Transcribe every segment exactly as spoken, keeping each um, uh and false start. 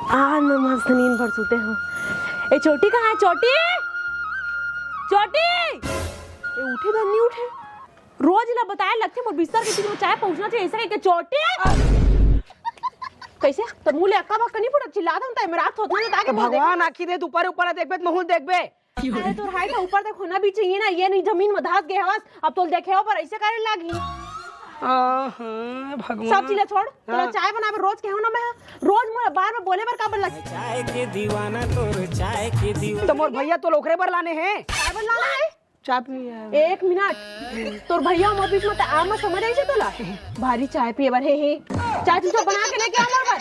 आज मैं मस्त नींद भर सूते हूँ। ए, चोटी कहाँ है? चोटी, चोटी, ए, उठे बर नहीं उठे। रोज ला बताए लगथे मोर बिस्तर के तीर में चाय पहुँचना चाहिए, ऐसे कह के चोटी। कैसे? तो मुँह ले अक्का बक्का नहीं फुटत, चिल्ला दम तय मेरा थोतना जता के तो बोल दे। भगवान आँखी दे, ऊपर ऊपर देखबे तो महूँ देखबे। अरे तोर हाइट ऊपर तक होना भी चाहिए ना, ये नहीं जमीन में धस गए हवस, अब तोल देखे हो पर ऐसे करे लागी। आहा, भगवान। सब चीज छोड़, तोला हाँ। चाय बनावे रोज के हो ना मैं, रोज मोला बार बार बोले बर काबर लगे? चाय के दीवाना तोर, चाय के दीवाना। तो मोर भैया तोला ओकरे बर लाने हैं। काबर लाना है? चाय पी यार। एक मिनट, तोर भैया मोर बीच में त आ मत समझ आई छे तोला। भारी चाय पिए बर हे, हे। चाय तू सब बना के लेके आ मोर बर।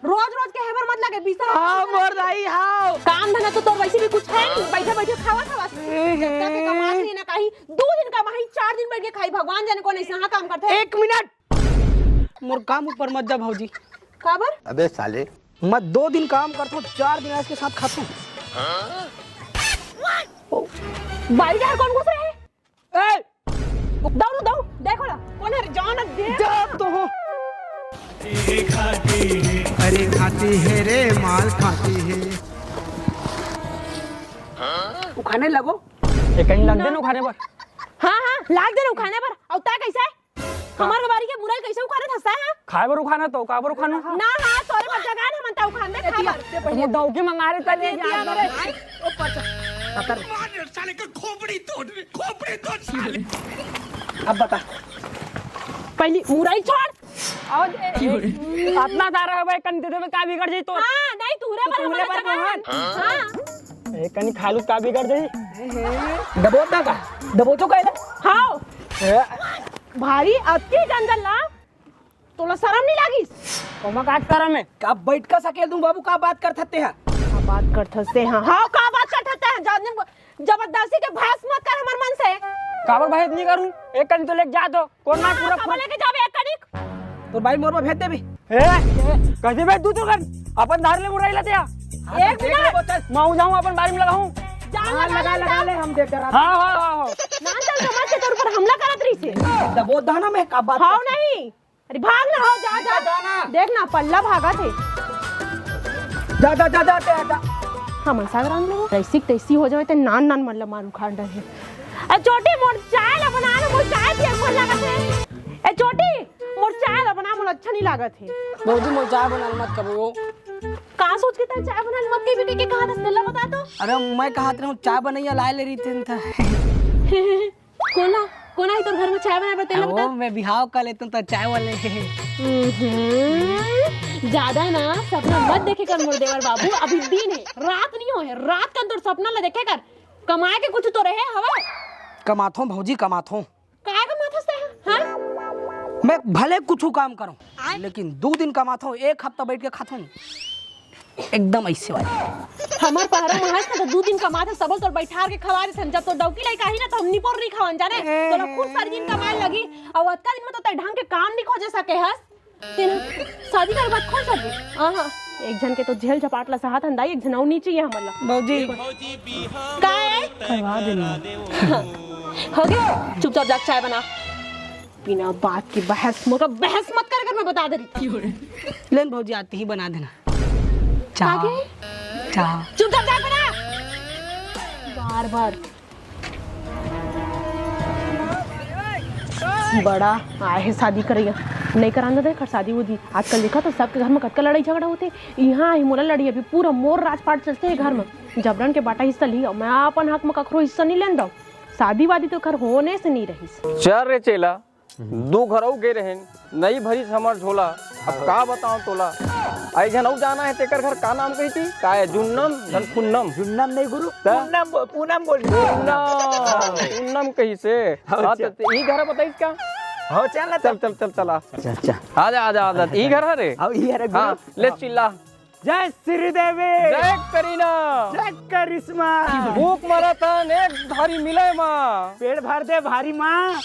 रोज रोज के हेबर मत लगे, बीस हाँ, मोर दाई, हाँ। काम धंधा तो तोर वैसे भी कुछ है नहीं, बैठे बैठे खावा खावा। जब तक के कमात नहीं ना कहीं, दो दिन कमाही, चार दिन बैठ के खाई, भगवान जाने कौन ऐसे हाँ काम करते हैं। एक मिनट, मोर काम ऊपर मत जा भौजी। काबर? अबे साले। मैं दो दिन काम करता हूँ, चार दिन इसके साथ खाता हूँ। बारी डहर कौन घुस रहे हैं? ए! दौड़ू, दौड़, देखो ना, कौन है रे? जान दे। जा तो हो। अरे खाती है रे, माल खाती है। उखाने लगो। ए, कहीं लग दे ना उखाने पर। हाँ, हाँ, लाग दे ना उखाने पर। अउ तय कैसे? हमार बारी के मुरई कैसे उखाने थसता है? खाए बर उखाना तो, काबर उखानो? ना, हाँ, तोरे पर जगह ना मनता उखान दे, खा बर। ये डौकी मंगा रहे, चल, ये दिया जा। रे। ओ, पता। पता नहीं। साले का खोपड़ी तोड़, खोपड़ी तोड़ साले। अब बता। पहली मुरई छोड़। और ए, ए, अपना दारा है भाई, कन दे देवे, का बिगड़ जाई तोर? हाँ, नहीं, तू रे तू रे पर पर मोहन। हाँ। ए, कनी खालू का बिगड़ जाई? दबोच ना का? दबोचो का है ना? हाँ। ए। भारी अति जंगल ना, तोला शरम नहीं लागिस? ओमा का शरम है? का बैठ का सकेल दूं बाबू, का बात कर थते हैं? का बात कर थते हैं? हाँ, का बात कर थते हैं? जान जबरदस्ती के बहस मत कर हमर मन से। काबर बहस नहीं करूं? एक कन तो लेके जा तो। कौन ना हाँ, पूरा काबर लेके जाबे एक कनिक? तो भाई मोर में भेज देबी। ए, ए, कैसे भेज दू तो कर? अपन धार ले मुरई ला दे। हाँ, एक तो देख मिनट। ले बोतल। मैं जाऊं अपन बारी में लगाऊं। जान हाँ, लगा लगा, ले, लगा ले, हम देख डरा। हाँ, हाँ, हाँ, हाँ। नान चल समझ के तोर ऊपर हमला करत रही से। दबो दाना में का बात हाँ कर नहीं। अरे भाग ना, हो जा, जा। जा ना। देख ना, पल्ला भागा थे। जा, जा, जा, जा, जा, जा। हाँ, मन सागर आन लो। तैसी, तैसी हो जावे, ते नान, नान मन ला मार उखाड़ डरे। ए, चोटी, मोर चाय ला बना ना, मोर चाय पिए मन लागत हे। ए, चोटी, मोर चाय ला बना, मोला अच्छा नहीं लागत हे। भौजी, मोर चाय बनाना मत कबो। का सोच के तैं चाय बनाना मत कबो, के, के कहा था, तेला बता तो। अरे, मैं कहा रहा हूँ, चाय बनैया लाए ले रही थी था। कोन ला, कोन आही तोर घर में चाय बनाए बर, तेला बता। मैं बिहाव कर लेता हूँ तो चाय वाले। हम्म, ज्यादा ना सपना मत देखे कर मोर देवर बाबू, अभी दिन है, रात नहीं हो है, रात का तोर सपना ला देखे कर, कमाए के कुछ तो रहे हवा। कमाथों भौजी, कमाथों। काय कमाथस ते, हाँ? मैं भले कुछ काम करूँ, लेकिन दो दिन कमाथों, एक हफ्ता बैठ के खाथों। एकदम ऐसे वाली। हमर पहरा में हस ना, तो दू दिन कमाथे, सबल तोर बैठार के खवा देथन। जब तोर डौकी लइका आही ना, तो हम निपोर नहीं खावन, जाने? तोला खूब सारी दिन कमाए लगी, अउ अतका दिन में तो तै ढंग के काम नहीं खोजे सके हस। तेन शादी कर बाद खोज सकबे? आहा, एक झन के तो झेल झपाट ला सहात हन दाई, एक झन अउ नहीं चाहिए हमन ला। भौजी। का है? करवा देना। हो गया, चुपचाप जाके चाय बना। बिना बात की बहस, मोर का बहस मत कर, कर मैं बता दे रही। लेन भौजी, आती ही बना देना। चाह। आगे? चाह। चुपचाप जा बना। बार बार। बड़ा आए है शादी करैया, नहीं करान दे कर शादी उदी। आजकल देखा तो सबके घर में कतका लड़ाई झगड़ा होते। यहाँ ही मोला लड़ी, अभी पूरा मोर राजपाट चलते है घर में। जबरन के बाटा हिस्सा ली, मैं अपन हक में कखरो हिस्सा नहीं लेन दो। शादी वादी तो घर होने से नहीं रही। चल रे चेला, दू घर अउ गे रहेन, नइ भरिस हमर झोला। अब का बताओं तोला? अइ झन अउ जाना हे, तेकर घर का नाम कहिथी? का हे, जुन्नम, झन पुन्नम? जुन्नम नहीं गुरु, त? पूनम बो-, पूनम बोल। पूनम, पूनम कहिसे? हाँ, हाँ, अच्छा। त, त, ई घर बताइस का? हाँ, चल ना, चल, चल। चल, चल, चल, आ। चल, चल। आजा, आजा, आजा, ई घर हरे? हाँ, ई हरे हाँ, गुरु। ले चिल्ला। जय श्री देवी। जय करीना। जय करिश्मा। भूख मरत हन एक धारी मिले माँ। पेट भर दे भारी माँ।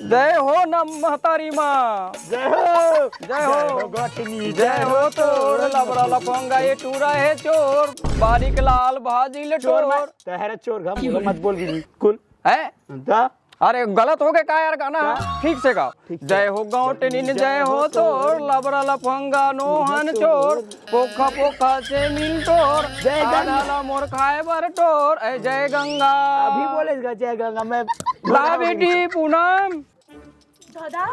जय हो नम महतारी माँ। जय हो। जय हो। जय हो गोठनी, जय हो तोर लबड़ा लफंगा ये टूरा है चोर। बारीक लाल भाजी ले चोर टोर। मैं, तहरा चोर घम मत बोल बिल्कुल। है? दा। अरे, गलत हो गए का यार गाना? ठीक से गाओ। जय हो गौटनिन, जय हो तोर, लबरा लफंगा नोहन चोर, पोखा पोखा से मिल तोर, जय गंगा। आदा ला मोर खाए बर टोर, ए जय गंगा। अभी बोले इसका जय गंगा, मैं ला बेटी पूनम। दादा,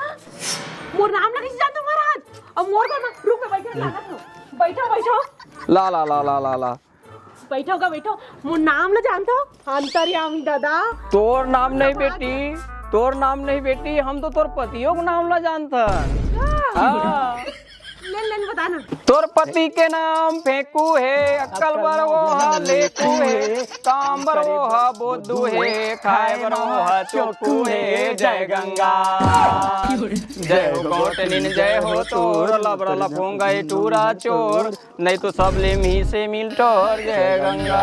मोर नाम ला कइसे जानथो महाराज? अब मोर घर में रुक, मैं बैठे लागत हूँ। बैठो, बैठो। ला, ला, ला, ला, ला, ला। बैठो गा, बैठो। मोर नाम ला जानथो? अंतर्यामी दादा। तोर नाम नहीं बेटी, तोर नाम नहीं बेटी, हम तो तोर पतियों के नाम ला जानथन। हाँ। लेन, लेन, बता ना। तोर पति के नाम फेंकू हे, अक्कल बर वो हा लेकू हे, काम बर वो हा बोदू हे, खाए बर वो हा चोकू हे। जय गंगा। जय हो गौटनिन, जय हो तोर, लबरा लफंगा ए टूरा चोर, नहीं तो सब ले मी से मिल टोर। जय गंगा।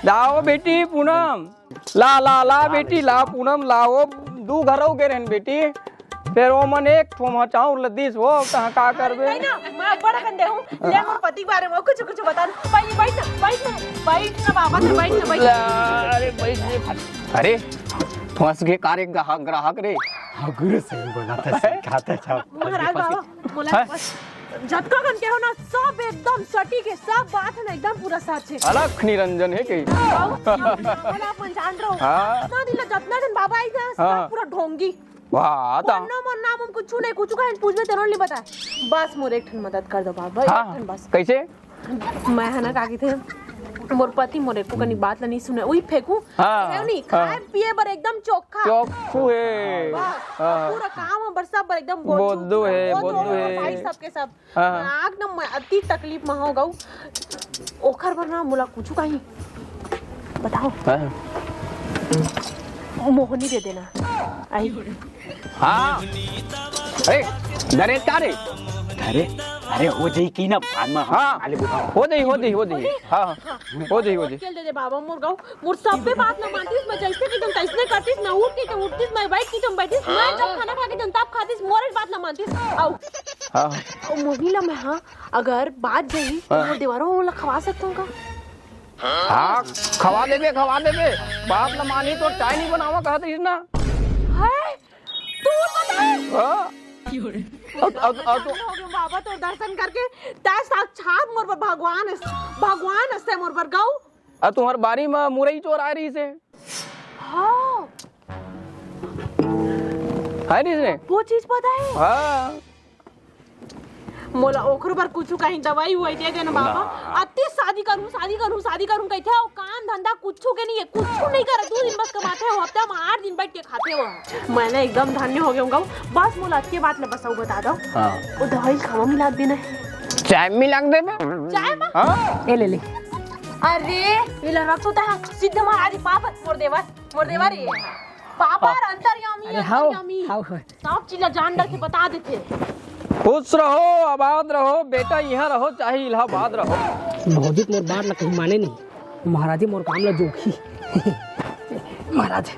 लाओ बेटी पूनम, ला, ला, ला बेटी, ला पूनम, ला। वो दू घर हो गए रहन बेटी, फिर वो मन एक ठो म चाउर ल दिस, वो कहाँ का करबे? नहीं ना, मैं बड़ा कंदे हूँ। ले मोर पति के बारे में कुछ, कुछ बता। बैठ, बैठ ना, बैठ ना, बैठ ना बाबा, बैठ ना, बैठ। ला, अरे बैठ, बैठ। अरे, फंस गए का रे ग्राहक, ग्राहक रे। हाँ, गुरु सही बोला था, सिखाता था। महाराज बाबा, बोला हाँ? बस, जतका कन के हो ना, सब एकदम सटीक है, सब बात है ना, एकदम पूरा सच है। अलख निरंजन है कहीं। आओ, बोला अपन जान रहो। हाँ। इतना दिन, जतना दिन बाबा आई था, हाँ। सब पूरा ढोंगी। वाह, ता। कोनो मन नाम हम कुछ नहीं, कुछ कहीं पूछबे, तेरो नहीं बता। बस मोर एक ठन मदद कर दो बाबा, हाँ, एक ठन बस। कैसे? मैं है ना, का कहिथे, मोर पति मोर एको कनी बात ला नहीं सुने, उही फेंकू। हाँ, है नहीं, हाँ। खाए पिए बर एकदम चोखा। चोखू है। बस, हाँ। पूरा काम बर सब बर एकदम बोलू। बोदू है, बोदू बोदू है। भाई सबके सब। हाँ, हाँ। आग ना मैं अति तकलीफ में हो गऊ। ओखर बर ना मोला कुछ कहीं बताओ। हाँ। मोहनी दे देना। आई। हाँ। अरे, डरे का रे? अरे, अरे, हो जाई की ना, बाद में हम हाँ। आले बुलाओ। हो जाई, हो जाई, हो जाई। हाँ, हाँ। हो जाई, हो जाई। खेल दे दे बाबा, मोर गऊ, मोर सब्बे बात ना मानतीस, मैं जैसे की तुम तैसने करतीस, मैं उठ की तुम उठतीस, मैं बैठ की तुम बैठतीस, मैं जब खाना खा के तुम तब खातीस, मोर एक बात ना मानतीस। आओ। हाँ। ओ मोहिला मैं, हाँ, अगर बात जाई, तो हाँ। मोर देवरो ओला खवा सकता हूँ का? हाँ, खवा देबे, खवा देबे। बात ना मानी तो चाय नहीं बनावा कहत रहिस ना। है? तू बताए? हाँ। अब, अब, अब तो हो गया बाबा, तोर दर्शन करके तै साक्षात मोर बर भगवान अस, भगवान अस तै मोर बर गऊ। अब तुम्हार बारी में मुरई चोर आ रहिसे। हाँ। है नहीं से? वो चीज पता है? हाँ। मोला ओखरो बर कुछु कहीं दवाई उवाई दे देना बाबा। ना। अति शादी करूँ, शादी करूँ, शादी करूँ कहिथे, अउ काम धंधा कुछु के नहीं है, कुछु नहीं करे, दू दिन बस कमाथे, वो हफ्ता में आठ दिन बैठ के खाथे वो। मैं ना एकदम धन्य हो गया हूँ, बस मोला अतके बात ला बस अउ बता दो। हाँ। वो दवाई खावा मिला देना है। चाय में मिला देबे। चाय में? हाँ। ए ले ले। अरे, ये ला रख तो ता, सिद्ध महाराज पाप, मोर देवर, मोर देवर ये। पापा हाँ। अंतर्यामी, अरे हाओ, अंतर्यामी। हाओ, हाओ। सब चीज ला जान डर के बता देथे। खुश रहो, आबाद रहो, बेटा इहाँ रहो चाहे इलाहाबाद रहो। भौजी मोर बात ला कहीं माने नहीं, महाराजी मोर काम ला जोखी। महाराज,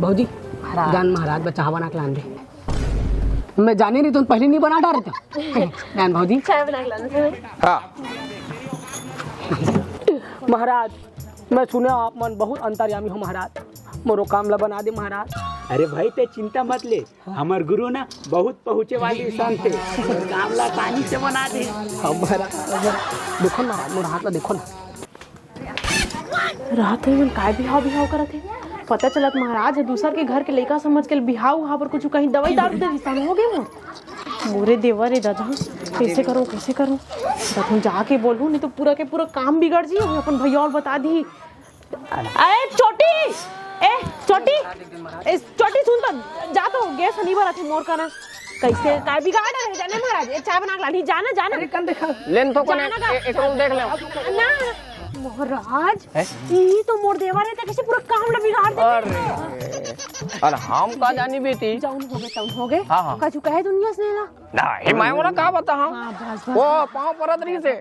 भौजी, महाराज। जान महाराज, बा चाह बना के लान दे। मैं जाने नहीं तो पहले नहीं बना डारे था। जान भौजी। चाय बना के लान दे। हाँ। महाराज, मैं सुने आप मन बहुत अंतर्यामी हो महाराज, मोरो काम ला बना दे महाराज। अरे भाई, ते चिंता मत ले, हमर गुरु ना बहुत पहुँचे वाली इंसान थे, काम ला आसानी से बना दे। हमारा, देखो ना, मोर हाथ ला देखो ना। रात में मन काय बिहाव बिहाव करत हे, पता चलत महाराज हे दूसर के घर के लइका समझ के बिहाव उहाव बर कुछ कहीं दवाई दारू दे दिसन हो गए मोर। मोरे देवर रे दादा, कैसे करूँ, कैसे करूँ? बस हम जाके बोलूँ, नहीं तो पूरा के पूरा काम बिगड़ जी। हम अपन भैया और बता दी। ए छोटी, ए छोटी, ए छोटी सुन तो, जा तो गैस नहीं भरत है मोर कना। कैसे काय बिगाड़ रहे जाने महाराज? ए चाय बना के लानी, जाना, जाना। अरे कन देखा। लेन तो कोने, जाना का? ए-, एक रोल देख ले। ना, महाराज, हैं? ई तो मोर देवर है, तो कैसे पूरा काम ला बिगाड़ दे? अरे, अरे हम का जानी बेटी? जाउन हो गए, तउन हो गए। हाँ, हाँ। कछु कहे दुनिया से ना। नहीं, मैं ओला का बता हम? हाँ, बस, बस। वो पाँव परत रहिसे।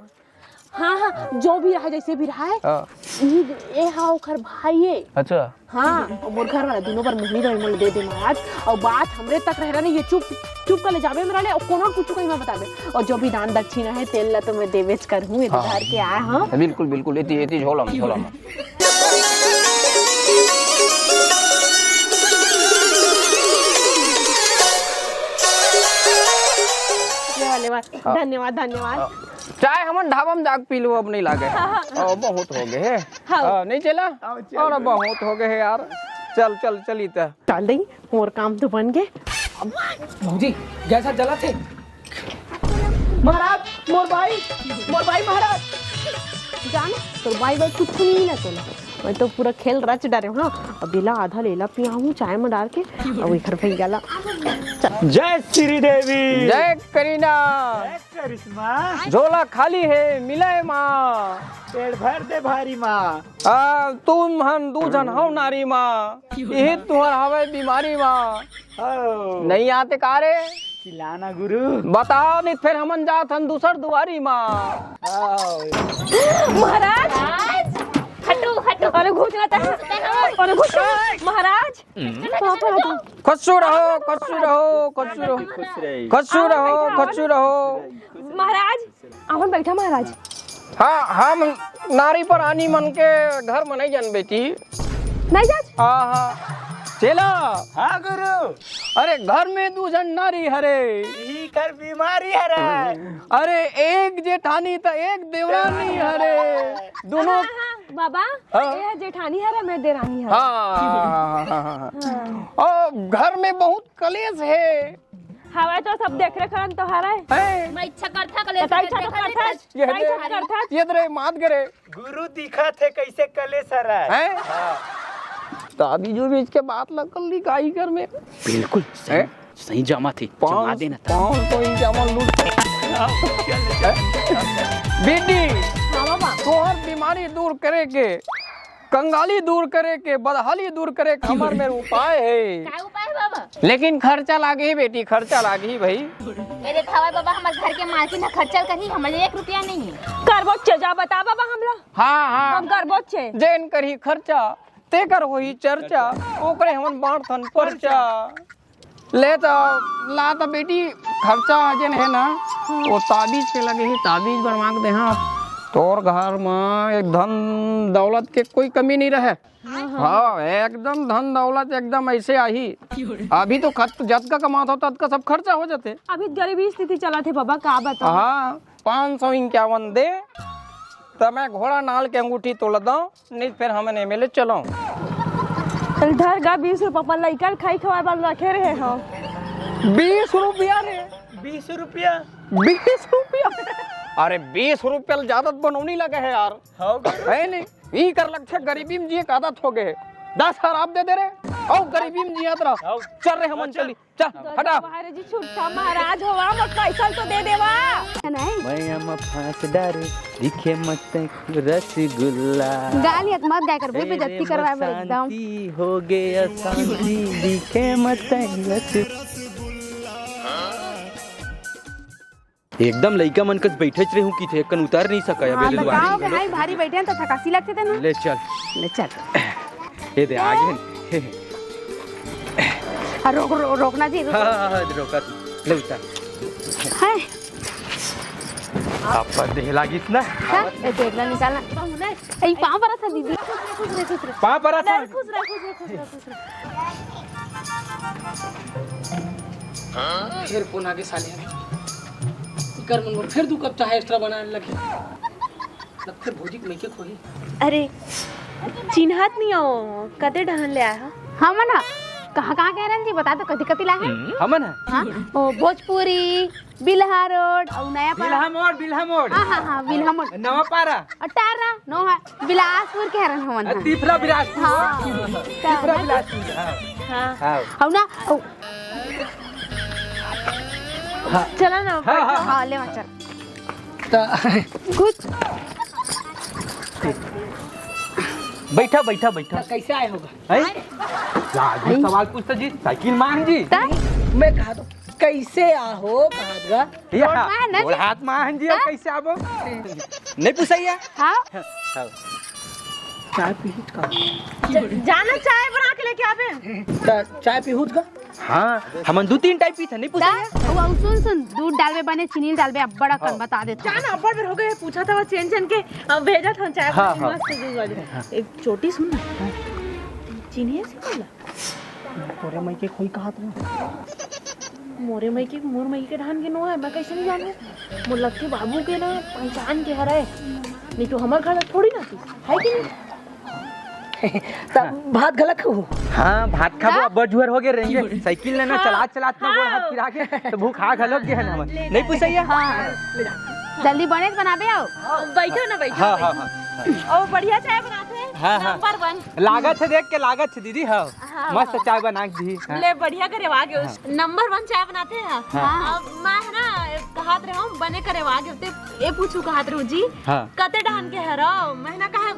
हाँ, हाँ, जो भी रहा, जैसे भी रहा है, हाँ। ई, ए हा ओखर भाई है। अच्छा। हाँ, और मोर घर वाला दोनों पर मुहरी रहे, मोला दे दे महाराज। और बात हमरे तक रह रहा नहीं, ये चुप, चुप कर ले जाबे मेरा ले, और कोनो कुछ कहीं मैं बताबे। और जो भी दान दक्षिणा है, तेल ला तो मैं देवेच कर हूँ, ये हाँ। धर के आया हूँ। बिल्कुल, बिल्कुल, एती, एती झोला में, झोला में। धन्यवाद, धन्यवाद। चाय हमन ढाबा में जाके पी लो, अब नहीं लागे। हाँ, हाँ। ओ, बहुत हो गए हे। हाँ। हाँ, नहीं चला? अरे, बहुत हो गए हे यार। चल, चल, चली त। चल दई, मोर काम तो बन गए। भौजी, गैस ह जलत हे। महाराज, मोर बाई, मोर बाई महाराज। जान, तोर बाई बाई कुछ नहीं ना तोला। मैं तो पूरा खेल रच डारे हूँ ना। अब एला आधा लेला पियाहूँ चाय में डाल के, अब एकर भैया ला। जय श्री देवी। जय करीना। जय करिश्मा। झोला खाली हे, मिले माँ। पेट भर दे भारी माँ। आ, तुम हम दू झन हव नारी माँ, इही तुहर हवय बीमारी माँ। हव। नहीं आते का रे? चिल्लाना गुरु। बताओ, नहीं फिर हमन जात हन दूसर दुआरी माँ। हव। महाराज, हटो, हटो। अरे घुस ना तै। अरे घुस। महाराज, पापा हटो। खुश रहो, खुश रहो, खुश रहो। खुश रहो, खुश रहो। महाराज, अपन बैठा महाराज। हाँ, हम नारी परानी मन के घर में नहीं जन बेटी। नहीं जात? हाँ, हाँ। चेला। हाँ गुरु। अरे घर में दू झन नारी हरे। इही कर बीमारी हरे। अरे एक जेठानी त एक देवरानी हरे। दोनों हाँ, हाँ, बाबा, हाँ। ये जेठानी हरे, मैं देरानी हरे। हाँ, हाँ, हाँ, हाँ, हाँ। हाँ। और घर में बहुत कलेश हे। हवय तो सब देख रे करन तो हरय। हैं? मैं इच्छा करथा कलेश कतई इच्छा तो करथा। ये ताई दे, इच्छा करथा। ये दे रे, मात करे। गुरु दिखत हे कैसे कलेश हरय। हैं? हाँ। ताबीजो बीज के बात लगल ली गाई घर में। बिल्कुल सही, हैं? सही जमा थे, जमा पाँच, देना था। पाँच सौ ही जमा लूट। बेटी, हाँ बाबा। तोहर बीमारी दूर करे के, कंगाली दूर करे के, बदहाली दूर करे के हमर मेर उपाय हे। का उपाय हे बाबा? लेकिन खर्चा लागही बेटी, खर्चा लागही भाई। अरे थावय बाबा, हमर घर के मालकिन ह खर्चा करही, हमर एक रुपया नहीं हे। करबो चे, जा बता बाबा हमला। हाँ, हाँ। हम करबो चे। जेन करही खर्चा, तेकर होही चर्चा, ओकरे हमन बांटथन पर्चा। ले त, ला त बेटी, खर्चा जेन हे ना, वो ताबीज के लगे ही, ताबीज बनवा के देहा। तोर घर म एक धन दौलत के कोई कमी नहीं रहे। हाँ, एकदम धन दौलत एकदम ऐसे आही। अभी तो खत-, जतका कमात हो, ततका सब खर्चा हो जाते। अभी गरीबी स्थिति चलत हे बाबा, का बताओ? हाँ, पाँच सौ इक्यावन दे, त मैं घोड़ा नाल के अंगूठी तोड़ दऊं, नहीं फिर हमन एमएलए चलो। चल धर गा बीस रुपया, अपन लइका ल खाई खवाए बर रखे रहे हो। बीस रुपया रे। बीस रुपया? बीस रुपया? अरे बीस रुपया ल ज्यादा बनौनी लगे है यार। हाँ। है नहीं? ई कर लगथे गरीबी में जिए के आदत हो गए। दस हजार आप दे दे रे। आओ गरीबी में जियत रह। आओ। चल रे हमन चल। चली। चल, हटा। बाहर जी छुट्टा महाराज होवा, मोर पैसा तो दे देवा। नहीं। मैं हम फांस डारे, दिखे मत रसगुल्ला। गालियत मत गाय कर, ए रे बेइज्जती करवाए बर एकदम। शांति हो गया शांति, दिखे मत रस एकदम लइका मन कस बइठेच रहूं कि थे, कन उतर नहीं सका या हाँ, बेले तो दुआरी। का हो गया? हाय, भारी बइठे हन त थकासी लगथे तेन। ले चल। ले चल। ए दे, आ गे। हाँ, रोक, रो-, रोकना जी, रोक। हाँ, हाँ, हाँ, रोका तू। ले उतर। हाय। आप पर देह लागिस ना। हाँ, ए, देख ला, निकालना। ए, पाँव परत हंव दीदी। पाँव परत हंव। खुश रह, खुश रह, खुश रह, खुश रह। फेर फोन आगे साले। इकर मन बर फेर दू कप चाय एक्स्ट्रा बनाए लगे। लगथे भौजी के मइके खोही। अरे, चिन्हत नहीं हो, कते डहन ले आए हो? हमन ह? कहाँ, कहाँ के हरन जी? बता तो, कति, कति लाए हन? हमन ह? हाँ? ओ, भोजपुरी, बिल्हा रोड, अउ नया पारा। बिल्हा मोड़, बिल्हा मोड़। हाँ, हाँ, हाँ, बिल्हा मोड़। नवा पारा। अटारा, नोहा, बिलासपुर के हरन हमन ह। तीसरा बिलासपुर। हाँ। तीसरा बिलासपुर, हाँ। हाँ। हाँ। अउ ना, अउ। हाँ। चला ना, हाँ, हाँ। हाँ, ले वहाँ चल। त कुछ बइठा, बइठा, बइठा। त कैसे आए होगा? हैं? लाजमी सवाल पूछता जी, साइकिल मान जी। त? मैं कहा तो, कैसे आहो, कहा गा? या, रोड मान ना जी। गोड़ हाथ मान जी, अब त? कैसे आबो? नहीं पूछा या? हाँ। हाँ। चाय पीहुत का? ज-, जाना चाय बना के लेके आबे। त-, चाय पीहुत का? हाँ, हमन दू तीन टाइप पीथन, नहीं पूछा दा, या? अउ, अउ, सुन, सुन, दूध डालबे बने, चीनी डालबे, अब्बड़ अकन हाँ। बता देत हूँ। जाना, अब्बड़ बेर हो गए, पूछा था, वो चेन चेन के, अब भेजत हूँ चाय हाँ, बना के, हाँ। मस्त दूध वाली। हाँ। एक चोटी सुन ना। हाँ। चीनी है सिकल? तोरे मइके खोही कहा तू? मोरे मइके, मोर मइके के डहन के नो हे, मैं कइसे नहीं जानूं? मोर लगथे बाबू के ना पहचान के हरय, नहीं तो हमर घर थोड़ी ना थी, है कि नहीं? त भात घला खाहू? हाँ, भात खाबो, हाँ? अब्बड़ जुहर हो गे रहेंगे। साइकिल ले ना हाँ। चलात चलात ना गोड़ हाथ हाँ। पिरा के, त भूख हा घलोक गे हे ना हमन। ले नहीं जा। पुसैया? हाँ। जल्दी बने त बनाबे आओ। बैठो ना, बैठो, हाँ, हाँ, बैठो। हाँ। ओ, बढ़िया चाय बनाथे। हाँ, हाँ। नंबर वन। लागत हे देख के, लागत हे दीदी, हाँ। हाँ, मस्त हाँ। चाय बना के दी, हाँ। ले, बढ़िया करे आगे उस हाँ। नंबर वन चाय बनाथे, हाँ। हाँ। अब मैं है ना, कहत रहे हूँ, बने करे आगे ते, ए पूछू कहत रहूँ जी, हाँ। कते डहन के हरव? मैं ना कहा,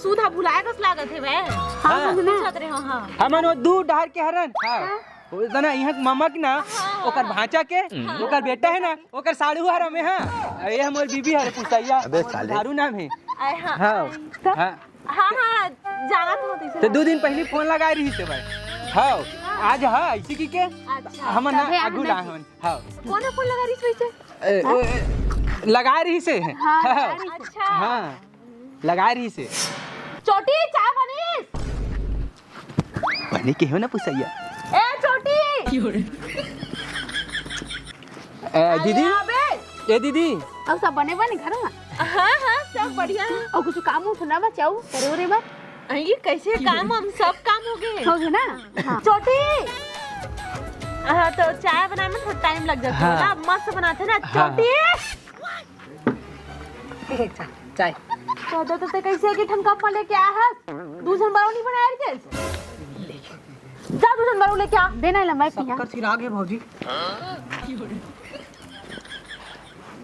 सूधा भुलाए कस लागत हे बे। हाँ। पूछत रहे हूँ, हाँ। हमन वो दू डहर के हरन, हाँ। हाँ। वो जना इहाँ के ममा के ना, हाँ, हाँ, ओकर हाँ। भांचा के, हाँ। ओकर बेटा है ना, ओकर साढ़ू हर हमें, हाँ। ये हमर बीबी हरे पुसैया, अबे साले। दारू नाम है। आय, हाँ। हाँ। हाँ। हाँ, हाँ, जानत हो तइसे। तो दू दिन पहली फोन लगाए रहिस हे भाई। हाँ, आज हाँ, इसी की के? अच्छा। हमन ना तभे आगू हमन ला हन। हाँ। कोन फोन लगा रहिस वइसे? ए, ओ, ए, लगाए रहिस हे। हाँ, हाँ। लगा रहिस हे। अच्छा। हाँ, लगाए रहिस हे। छोटी, चाय बनिस? बने के हो ना पुसैया? ए, छोटी! ए, दीदी? अरे, अबे! ए, दीदी? अउ सब बने बने घर में? हाँ, हाँ, सब बढ़िया हे। अउ कुछ काम उम ना बचाऊ, करे उरे बर? अई, कइसे काम हम सब काम हो गे। हो गे ना? हाँ। छोटी! हाँ, तो चाय बनाए में थोड़ा टाइम लग जाथे हाँ। ना, मस्त बनाथे ना। हाँ, छोटी! हाँ। चाय, चाय। तो, तो, तो, ते कइसे एक ठन कप में लेके आए हस? दू झन बर अउ नहीं बनाए रहितेस? जा, दू झन बर अउ लेके आ। देना है लंबाई पिया। शक्कर सिरा गे भौजी।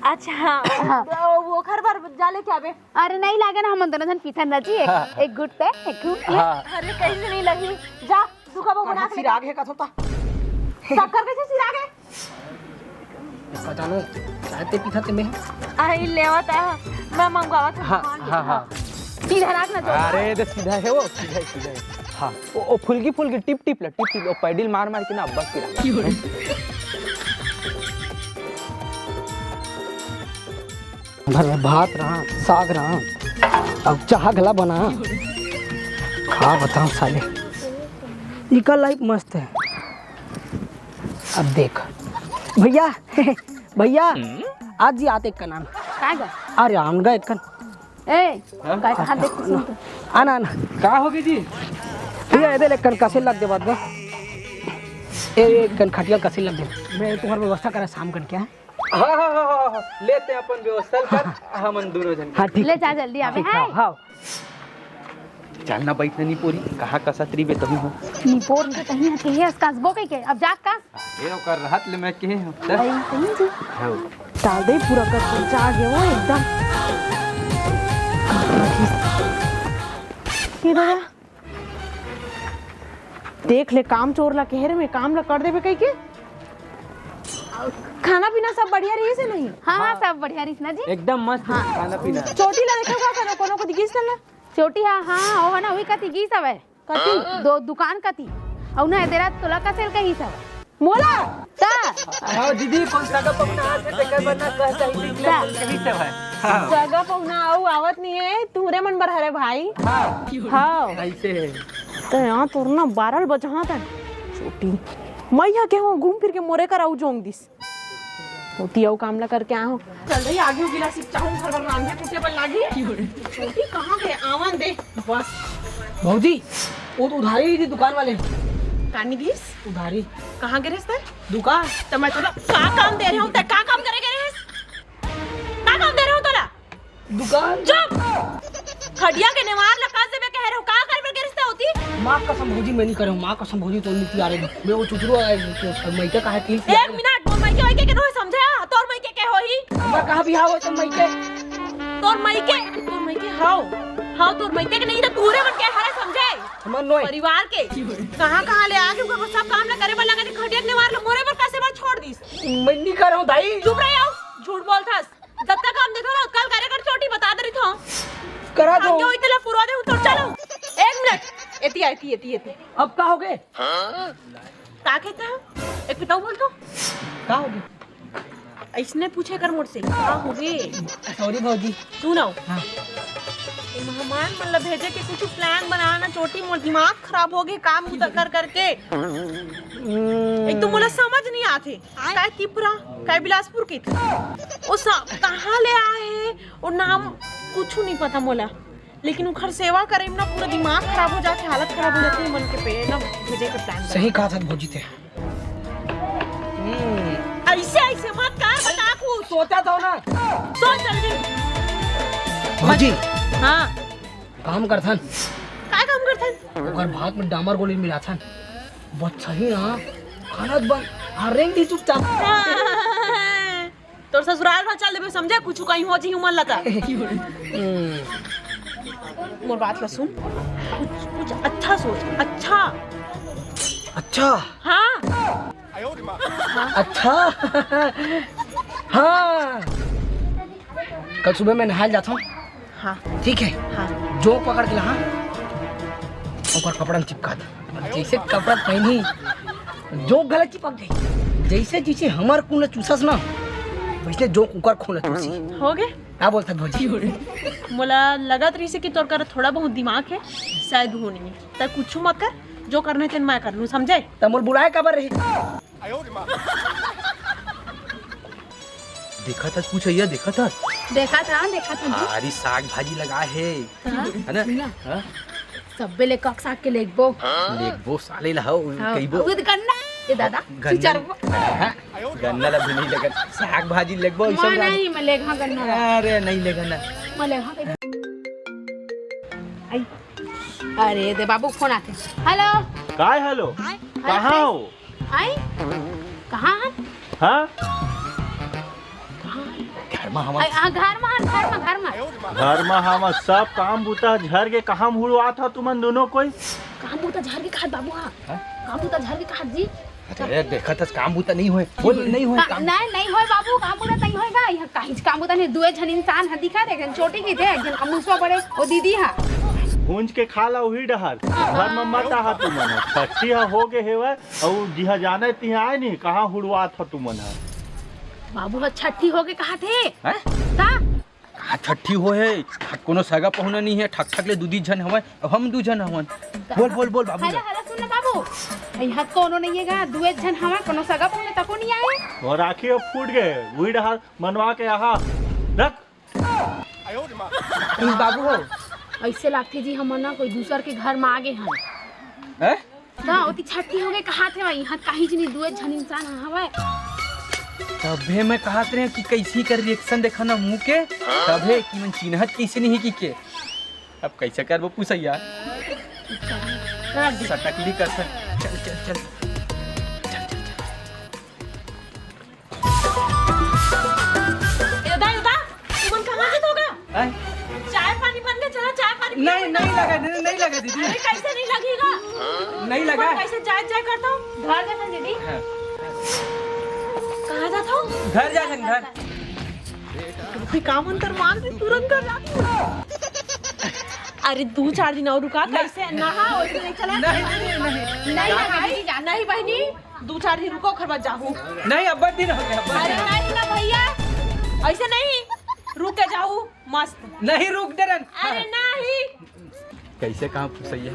अच्छा, हाँ। हाँ। तो ओखर बर जा लेके आबे। अरे नहीं लागे ना, हमन दोनों झन पीथन ना जी, एक, हाँ। एक गुट पे, एक घूंट पे। हाँ। अरे कहीं से नहीं लगी, जा, तू कब बना के सिरा गे का होता? शक्कर कइसे सिरा गे? पता नहीं, चाय ते पीथा ते में। आई लेवत आ, मैं मंगवावत हूँ हाँ, भगवान के। हाँ, हाँ। सीधा राख ना जो। अरे, तो सीधा है वो, सीधा है, सीधा है। हाँ, ओ, ओ, फुल्की, फुल्की, टिप, टिप ला, टिप, टिप, ओ, पैडिल मार, मार के ना, बस की रहा। भर में भात रहा, साग रहा, अब चाह घला बना। का बताऊं साले, इका लाइफ मस्त है। अब देख भैया, भैया, हम्म? आज जी आते एक कन आन। का गा? अरे आन गा एक कन। ए, हाँ? का कहा देख सुन तो। आना, आना। का हो गई जी? भैया, ये दे ले कन कसे लग दे बात बा। ए, ए, कन खटिया कसे लग दे। मैं तुम्हारी व्यवस्था करा शाम कन क्या है? हाँ, हाँ, हाँ, हाँ, हाँ। लेते अपन व्यवस्था कर, हमन दोनों जन। हाँ, ठीक ले है। जा जल्दी आवे ठीक है, है। हाँ। चल ना बैठ ना निपोरी, कहाँ कसत रहिबे तहूँ हो। निपोर के तहीं हते हे, कस कसबो कहि के, अब जा कस। अरे ओकर रहत ले मैं कहे हूँ, चल। भाई, सही जी। हाँ। डाल दे पूरा कर, जा गे वो एकदम। हे दादा। देख ले, काम चोर ला कहे रहे, मैं काम ला कर देबे कहि के। खाना पीना सब बढ़िया रहिस हे नहीं? हाँ, हाँ, हाँ। सब बढ़िया रहिस ना जी। एकदम मस्त हाँ। खाना पीना। चोटी ला देखो का करो, कोनो को दिखिस ना? चोटी, हाँ, हाँ, वो है ना, वही कति गीस हवे। कति? दो दुकान कति। अउ ना, एदे रात तोला कसेल कहिस हवे। मोला? का? हाँ, दीदी, कोन सगा पहुना आथे, तेकर बर ना कह सही ठीक ले ता। कहिस हवे। हाँ। सगा पहुना अउ आवत नहीं है, तुहरे मन बर हरे भाई। हाँ। हाँ। ऐसे है। ते यहाँ तोर ना बारह बजहा तन। चोटी। मैं यहाँ के हूँ, घूम फिर के मोरे कर आऊ जोंग दिस। होती अउ काम ला करके आए हो। चल रही आगे हो गिलास चाहूँ घर पर रांधे कुटे पर लागी। छोटी कहाँ गए? आवन दे। बस। भौजी, वो तो उधारी ली थी दुकान वाले। कानी दिस? उधारी। कहाँ गिरे ते? दुकान। तो मैं तोला का काम दे रहे हूँ, ते का काम करे गिरे? का काम दे रहे हूँ तोला? दुकान। चुप! खटिया के नेवार ला कस देबे कहे रहो, का करबे गिरस्ता होती? माँ कसम भौजी, मैं नहीं करे हूँ, माँ कसम भौजी, तो नहीं आ रही। मैं वो चुचरो आए, तो उसका मइके का है, तीन एक मिनट, मोर मइके वइके के नहीं समझे, तोर मइके के होही? मैं कहाँ बिहाव हो तो मइके? तोर मइके, तोर मइके हाव, हाव तोर मइके के नहीं तो पूरे मन के हरे समझे। हमर नोय। परिवार के कहाँ कहाँ ले आगे ओकर सब काम ला करे बर लगा दे, खटिया के नेवार ला मोरे बर कसे बर छोड़ दिस। मैं नहीं करे हूँ दाई। चुप रहे हो, झूठ बोलथस। जतका काम देथो ना, ओतका ल करे कर चोटी बता दे रहिथो। करा दो। आगे होई तेला पुरवा दे, उतर चलो। एक मिनट। एती, एती, एती, एती। अब का हो गए? का कहता है? एक पिताऊ बोल तो। का हो गए? इसने पूछे कर मोर से, का हो गए? सॉरी भौजी। सुनो। हाँ। मेहमान मन ला भेजे के कुछ plan बना ना, चोटी, मोर दिमाग खराब हो गे काम बुता कर करके। एक तो मोला समझ नहीं आथे, काय तिपरा, काय बिलासपुर के थे। वो स-, कहाँ ले आए हे, वो नाम कुछ नहीं पता मोला। लेकिन उखर सेवा करे में ना पूरा दिमाग खराब हो जाथे, हालत खराब हो जाथे, मन के पे ना भेजे के plan। सही कहा था भौजी ते। ऐसे ऐसे मत कर, बता कुछ। सोचा था ना। सोच जल्दी। भौजी। हाँ। काम करथन। काय काम करथन? ओकर भात में डामर गोली मिलाथन। बस सही ना। खाना बन। हाँ, रेंग दी चुपचाप। तोर ससुराल भर चल देबे, समझे? कुछ कहीं हो जी उमर लता। मोर बात ला सुन, कुछ, कुछ अच्छा सोच, अच्छा। अच्छा। हाँ। अच्छा। हाँ। कल सुबह मैं नहाए जाता हूँ। हाँ। ठीक है। हाँ। जोंक पकड़ के ला, हाँ। ओकर कपड़ा में चिपका दे। जैसे कपड़ा पहनी, जोंक गला चिपक जाए। जैसे, जैसे हमर खून ला चूसस ना, वैसे जोंक ओकर खून ला चूसी। हो गे? का बोलत भौजी? मोला लगत रहिसे कि तोर करा थोड़ा बहुत दिमाग है, शायद हो नहीं। तै कुछ मत कर, जो करना है तेन मैं कर लूँ, समझे? त मोला बुलाए काबर रही? देखा था कुछ, भैया, देखा था। देखा था, देखा था जी। भारी साग भाजी लगा है। हाँ, है ना? सुन ना। हाँ? सब्बे ले कक साग के लेगबो। लेगबो साले ला हो, हाँ, कहिबो। With गन्ना। ये दादा, गन्ना। चिचरबो। हाँ, गन्ना ला भी नहीं लगन। साग भाजी लेगबो, ई सब मैं नहीं, मैं लेगहा गन्ना ला। अरे, नहीं लेगन ना। मैं लेगहा कहिबो। आई। अरे, दे बाबू, फोन आथे। Hello। काय hello? Hello। कहाँ हो? आई? कहाँ है? हाँ? घर में हवन। आ, आ, घर में हन, घर में, घर में। घर में हवन, सब काम बुता झर के कहाँ हुड़वात हो तुमन दोनों कोई? काम बुता झर के खात बाबू हा। हाँ? काम बुता झर के खात जी। अरे, देखा था काम बुता नहीं होए। बोल, नहीं होए का-, काम। नहीं, नहीं होए बाबू, काम बुता नहीं होएगा। यहाँ काहीच काम बुता नहीं, दुए झन इंसान हा दिखा दे, एक झन छोटी की थे, एक झन अमुसवा बड़े, वो दीदी हा। भूंज के खा ला वही डहर। घर में मत आहा तुमन। छट्ठी हा हो गे हेवय, अउ जिहाँ जाना है तिहाँ आए नहीं, कहाँ हुड़वात हो तुमन ह? बाबू ह छट्ठी हो गे कहा थे। हैं? का? कहाँ छट्ठी हो है? कोनो सगा पहुना नहीं है, ठक ठक ले दू दी झन हवय, अब हम दू झन हवन। बोल, बोल, बोल बाबू हेलो, ला। हेलो, सुन ना बाबू, यहाँ कोनो नहीं है गा, दुए झन हवय, कोनो सगा पहुना तको नहीं आए। और आँखी अब फूट गए, वही डहार मनवा के आहा। रख। ई बाबू हो। ऐसे लागथे जी हमन ना कोई दूसर के घर में आ गे हन। हैं? ना, ओती छट्ठी हो गे कहात हे भाई, यहाँ काहीच नहीं, दुए झन इंसान ह हवय। तभे मैं कहात रहे कि कैसी कर reaction देखा ना मुँह के, तभे कि मन चिन्हत कैसे नहीं कि के। अब कैसे करबो पुसैया? कर दे। सटकली कर सक-, चल, चल, चल। ए दादा, ए दादा, तुमन कहाँ जात हो गा? हैं? चाय पानी बन के चला, चाय पानी पी नहीं, लो। नहीं लगा, नहीं, नहीं लगा दीदी। अरे कैसे नहीं लगेगा? नहीं लगा। तुमन कैसे जाए जाए करता हो? घर जाथन दीदी। हाँ। कहाँ जात हो? घर जाथन, घर। फिर काम अंतर मार दे, तुरंत घर जाती हूँ। अरे दू चार दिन और रुका, नहीं। कैसे नहा, वैसे नहीं चला। नहीं, नहीं, नहीं, नहीं। नहीं, नहीं, नहीं, बहनी। दू चार दिन रुको, ओखर बाद जाहू। नहीं, अब्बड़ दिन हो गया, अब्बड़ अरे दिन। नहीं ना भैया, ऐसे नहीं, रुक के जाहू, मस्त। नहीं, रुक दे रन। अरे नहीं। कैसे कहाँ सही है?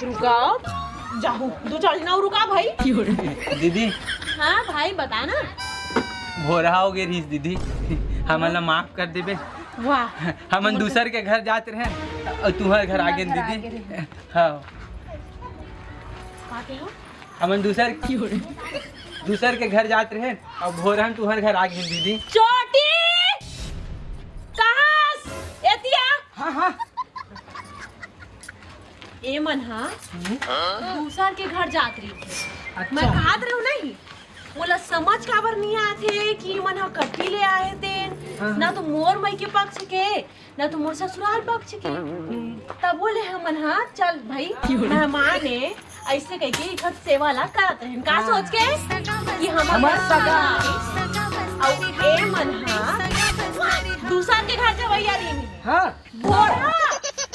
रुका, जाहू, दू चार दिन और रुका भाई। दीदी। हाँ भाई, बता ना। भोरहा हो गए रहीस दीदी, हमन ला माफ कर देबे। वाह। हमन दूसर के घर जात रहे और तुम्हारे घर आ गए घर आ दीदी। गए। हाँ। का के हो? हमन दूसर, दूसर के घर जात रहे, अब भोरहा म तुहर घर आ गेन दीदी। चोटी! कहाँ? एतिया? हाँ, हाँ। ए मन हा दूसर के घर जात रही। अच्छा। मैं कहत रहूं नहीं, मोला समझ काबर नहीं आथे कि मन हा कट्टी ले आए तेन, हाँ, ना हाँ। तो मोर मई के पक्ष के, ना तो मोर ससुराल पक्ष के। तब बोले हमन, हाँ चल भाई, मेहमान है, ऐसे कह के इखर सेवा ला करत रहन। का सोच के कि हमर सगा। अउ ए मन हा दूसर के घर जवैया रहिन। हाँ। भोरहा,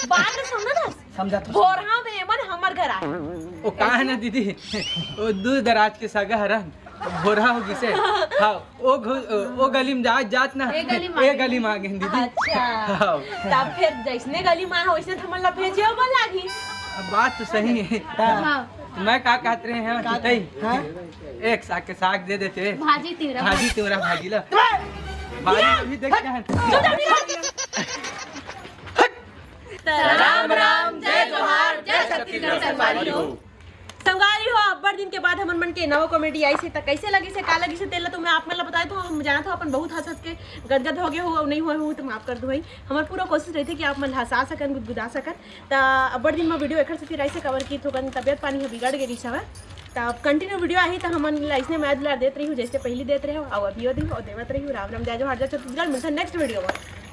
बात समझत हस? समझत हस। भोरहा में ए मन हमर घर आए। वो का है ना दीदी, वो दूर दराज के सगा हरन, भोरहा हो गिसे। हाँ, ओ घु-, ओ, ओ गली में जात जात ना, ए गली में ए आ गली में आ गेन दीदी। अच्छा। हाँ। तब फिर जैसने गली में आए वैसने तो हमन ला भेजे बर लागही। बात तो सही है। हाँ। मैं का कहत रहे हैं, का चितई? हाँ? एक साग के साग दे देते। भाजी तिवरा। भाजी तिवरा भाजी ला। भाजी अभी देखते हैं। तो राम राम, जय जोहार, जय छत्तीसगढ़ संगवारी हो। संगवारी हो, अब्बड़ दिन के बाद हमन मन के नवा कॉमेडी आइस हे, त कैसे लगिस हे, का लगिस हे, तेला तो मैं आप मन ला बताए तो हम जानत हो अपन बहुत हंस हंस के गदगद हो गए हो, अउ नहीं हुए हो तो माफ कर दो भाई। हमर पूरा कोशिश रहिथे कि आप मन ला हंसा सकन, गुदगुदा सकन। त अब्बड़ दिन में वीडियो एकर सेती रहिस हे, काबर कि थोकन तबियत पानी ह बिगड़ गे रिहिस हवय। त अब कंटिन्यू वीडियो आही त हमन ला अइसने मया दुलार देत रहिहू, जैसे पहली देत रहे हो, अउ अभियो दिहू, अउ देवत रहिहू। राम राम, जय जोहार, जय छत्तीसगढ़। मिलथन नेक्स्ट वीडियो में।